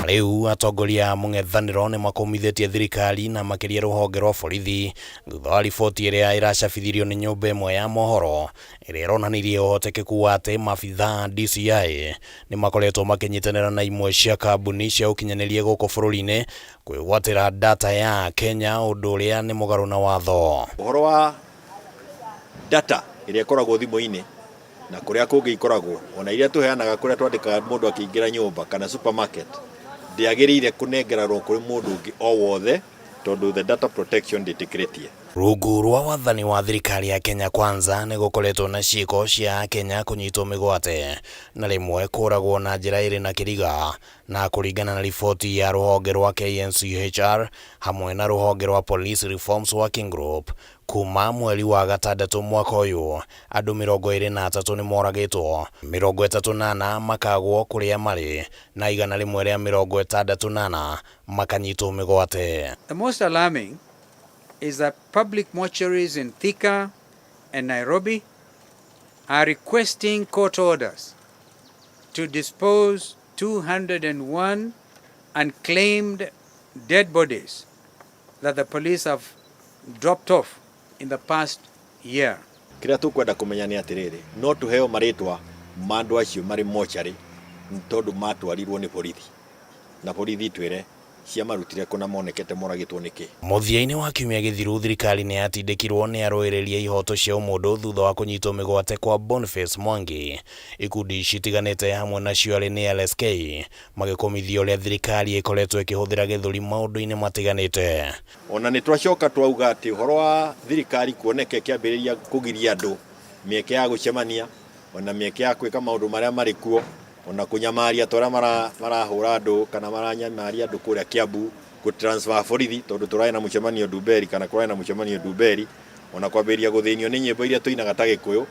Rĩu atongoria a mũng'ethanĩro nĩ makũmithĩtie thirikari na makĩria rũhonge rwa borithi thutha wa riboti ĩrĩa ĩracabithirio nĩ nyũmba ĩmwe ya mohoro ĩrĩa ĩronanirie ũhotekeku wa atĩ maabithaa a DCI nĩ makoretwo makĩnyitanĩra na imwe cia kambuni cia ũkinyanĩria gũkũ bũrũri-inĩ kwĩgwatĩra data ya Akenya ũndũ ũrĩa nĩ mũgarũ na watho. Ũhoro wa data ĩrĩa ĩkoragwo thimũ-inĩ na kũrĩa kũngĩ ikoragwo, ona iria tũheanaga kũrĩa twandĩkaga mũndũ akĩingĩra nyũmba kana supermarket, ndĩagĩrĩire kũnengeranwo kũrĩ mũndũ ũngĩ o wothe tondũ the data protection ndĩtĩkĩrĩtie. Rungu rwa wathani wa thirikari ya Kenya Kwanza nĩ gũkoretwo na ciĩko cia Akenya kũnyitwo mĩgwate na rĩmwe kũũragwo na njĩra ĩrĩ na kĩriga na kũringana na riboti ya rũhonge rwa KNCHR hamwe na rũhonge rwa Police Reforms Working Group kuma mweri wa gatandatũ mwaka ũyũ andũ 23 nĩ moragĩtwo, 34 makagwo kũrĩa marĩ na 164 makanyitwo mĩgwate. The most alarming is that public mortuaries in Thika and Nairobi are requesting court orders to dispose 201 unclaimed dead bodies that the police have dropped off in the past year. Kĩrĩa tũkwenda kũmenya nĩ atĩrĩrĩ, no tũheo marĩtwa ma andũ acio marĩ mocarĩ tondũ matwarirwo nĩ borithi, na borithi twĩre ciamarutire kũ na monekete moragĩtwo nĩkĩ. Mũthia-inĩ wa kiumia gĩthiru thirikari nĩ yatindĩkirwo nĩ arũĩrĩri a ihoto cia ũmũndũ thutha wa kũnyitwo mĩgwate kwa Boniface Mwangi. Ikundi citiganĩte hamwe nacio arĩ nĩ LSK magĩkũmithia ũrĩa thirikari ĩkoretwo ĩkĩhũthĩra gĩthũri maũndũ-inĩ matiganĩte. Ona nĩ twacoka twauga atĩ ũhoro wa thirikari kuoneka ĩkĩambĩrĩria kũgiria andũ mĩeke ya gũcemania, ona mĩeke ya gwĩka maũndũ marĩa marĩ kuo, ona kũnyamaria ta ũrĩa marahũra andũ kana maranyamaria andũ kũrĩa Kiambu, gũ transfer borithi tondũ tũrarĩ na mũcemanio Ndumberi kana kũrarĩ na mũcemanio Ndumberi, ona kwambĩrĩria gũthĩnio nĩ nyĩmbo iria tũinaga ta Gĩkũyũ,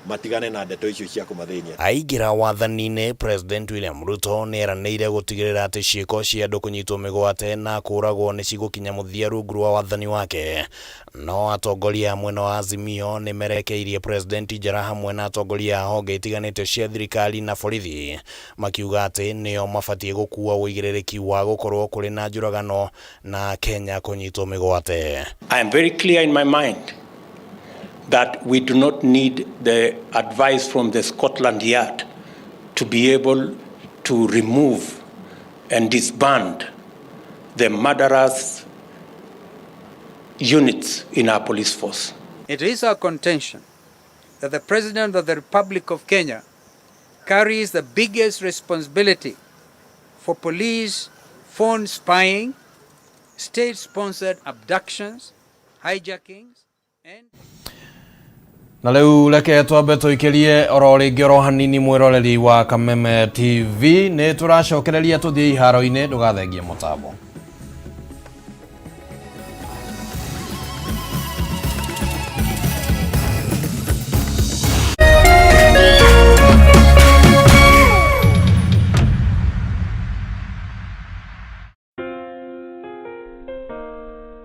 matigane na ndeto icio cia kũmathĩnia. Aingĩra wathani-inĩ, President William Ruto nĩ eranĩire gũtigĩrĩra atĩ ciĩko cia andũ kũnyitwo mĩgwate na kũũragwo nĩ cigũkinya mũthia rungu rwa wathani wake. No atongoria a mwena wa Azimio nĩ merekeirie President njara hamwe na atongoria a honge itiganĩte cia thirikari na borithi makiuga atĩ nĩo mabatiĩ gũkua ũigĩrĩrĩki wa gũkorwo kũrĩ na njũragano na Kenya kũnyitwo mĩgwate. I am very clear in my mind that we do not need the advice from the Scotland Yard to be able to remove and disband the murderous units in our police force. It is our contention that the President of the Republic of Kenya carries the biggest responsibility for police phone spying, state-sponsored abductions, hijackings, and na rĩu reke twambe tũikĩrie oro rĩngĩ oro hanini mwĩroreri wa Kameme TV nĩ tũracokereria tũthiĩ iharo-inĩ ndũgathengie mũtambo.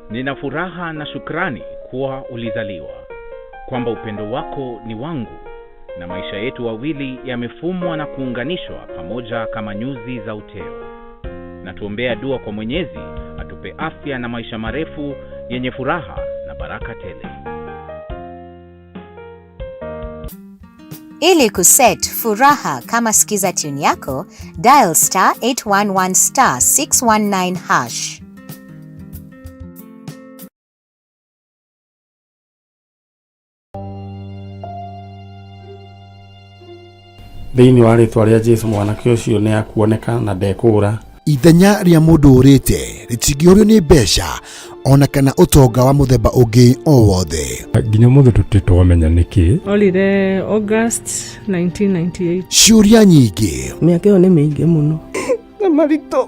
Nina furaha na shukrani kuwa ulizaliwa, kwamba upendo wako ni wangu na maisha yetu wawili yamefumwa na kuunganishwa pamoja kama nyuzi za uteo. Na tuombea dua kwa Mwenyezi atupe afya na maisha marefu yenye furaha na baraka tele. Ili kuset furaha kama skiza tune yako, dial star 811 star 619 hash. Thĩinĩ wa rĩtwa rĩa Jesu mwanake ũcio nĩ akuoneka na ndekũũra. Ithenya rĩa mũndũ ũrĩte rĩtingĩũrio nĩ mbeca ona kana ũtonga wa mũthemba ũngĩ o wothe. Nginya ũmũthĩ tũtirĩ twamenya nĩkĩ. Orire August 1998. Ciũria nyingĩ, Mĩaka ĩyo nĩ mĩingĩ mũno. Na maritũ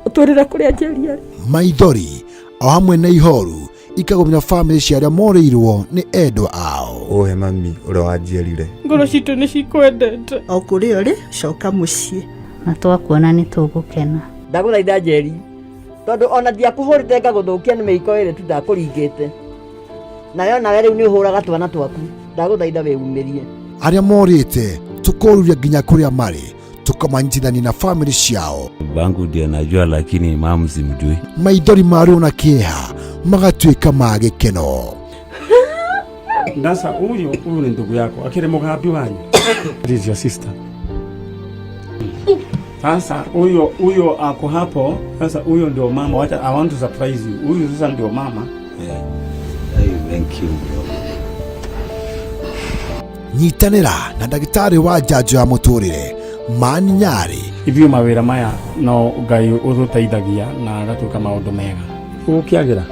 ũtwĩrĩre kũrĩa Njeri arĩ. maithori o hamwe na ihoru ikagũmĩra bamĩrĩ cia arĩa morĩirwo nĩ endwa ao. Ũhe mami ũrĩa wanjiarire. Ngoro citũ nĩ cikwendete. O kũrĩa ũrĩ, coka mũciĩ. Na twakuona nĩ tũgũkena. Ndagũthaitha Njeri, Tondu ona ndiakũhũrĩte ngagũthũkia nĩ mĩiko ĩrĩ tu ndakũringĩte. Nayo nawe rĩu nĩ ũhũraga twana twaku. Ndagũthaitha wĩumĩrie. Arĩa morĩte tũkoruria nginya kũrĩa marĩ tũkamanyitithania na famĩlĩ ciao. Bangu ndio najua, lakini mamu simjui. Maithori ma ruo na kĩeha magatuĩka ma gĩkeno. Sasa huyu huyu ni ndugu yako, akiri mugambi wanyu. This is your sister. Sasa huyo huyo ako hapo. Sasa huyo ndio mama. Wacha, I want to surprise you. Huyu sasa ndio mama. Yeah. Hey, thank you bro. Nyitanĩra na ndagĩtarĩ wa njanjo ya mũtũrĩre Mani Nyarĩ. Ithuĩ mawĩra maya no Ngai ũtũteithagia na agatuĩka maũndũ mega. Ũgũkĩagĩra?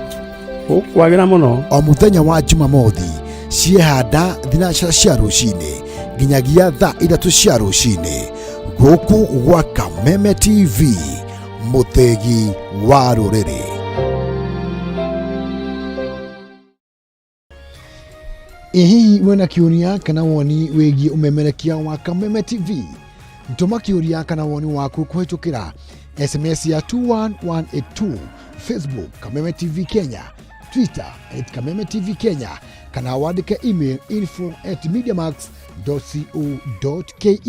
Ũkwagĩra mũno. O mũthenya wa Jumamothi ciehanda thinacara cia rũcinĩ nginyagia thaa ithatũ cia rũcinĩ gũkũ gwa Kameme TV, mũthĩgi wa rũrĩrĩ. Ĩ hihi wĩna kĩũria kana woni wĩgiĩ ũmemerekia wa Kameme TV? Tũma kĩũria kana woni waku kũhĩtũkĩra SMS ya 21182, Facebook Kameme TV Kenya, Twitter at Kameme TV Kenya, kana wandĩke email info@mediamax.co.ke.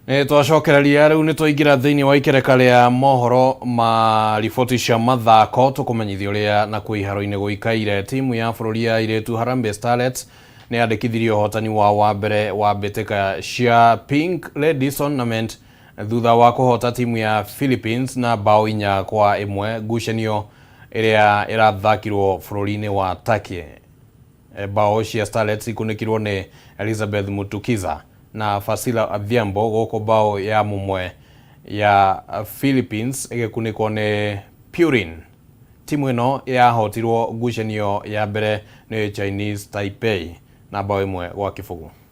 Nĩ twacokereria rĩu nĩ twaingĩra thĩinĩ wa ikereka rĩa mohoro ma riboti cia mathako tũkũmenyithia ũrĩa na kwĩ iharo-inĩ gũikaire. Timu ya bũrũri ya airĩtu Harambee Starlets nĩ yandĩkithirie ũhotani wao wa mbere wa mbĩtĩka cia Pink Ladies Tournament thutha wa kũhota timu ya Philippines na bao 4-1 ngucanio ĩrĩa ĩrathakirwo bũrũri-inĩ wa Turkey. Bao cia Starlets ikunĩkirwo nĩ Elizabeth Mutukiza na Fasila Adhiambo gũkũ bao ya mũmwe ya Philippines ĩgĩkunĩkwo nĩ Purin. Timu ĩno yahotirwo ngucanio ya mbere nĩ Chinese Taipei na bao 1-0.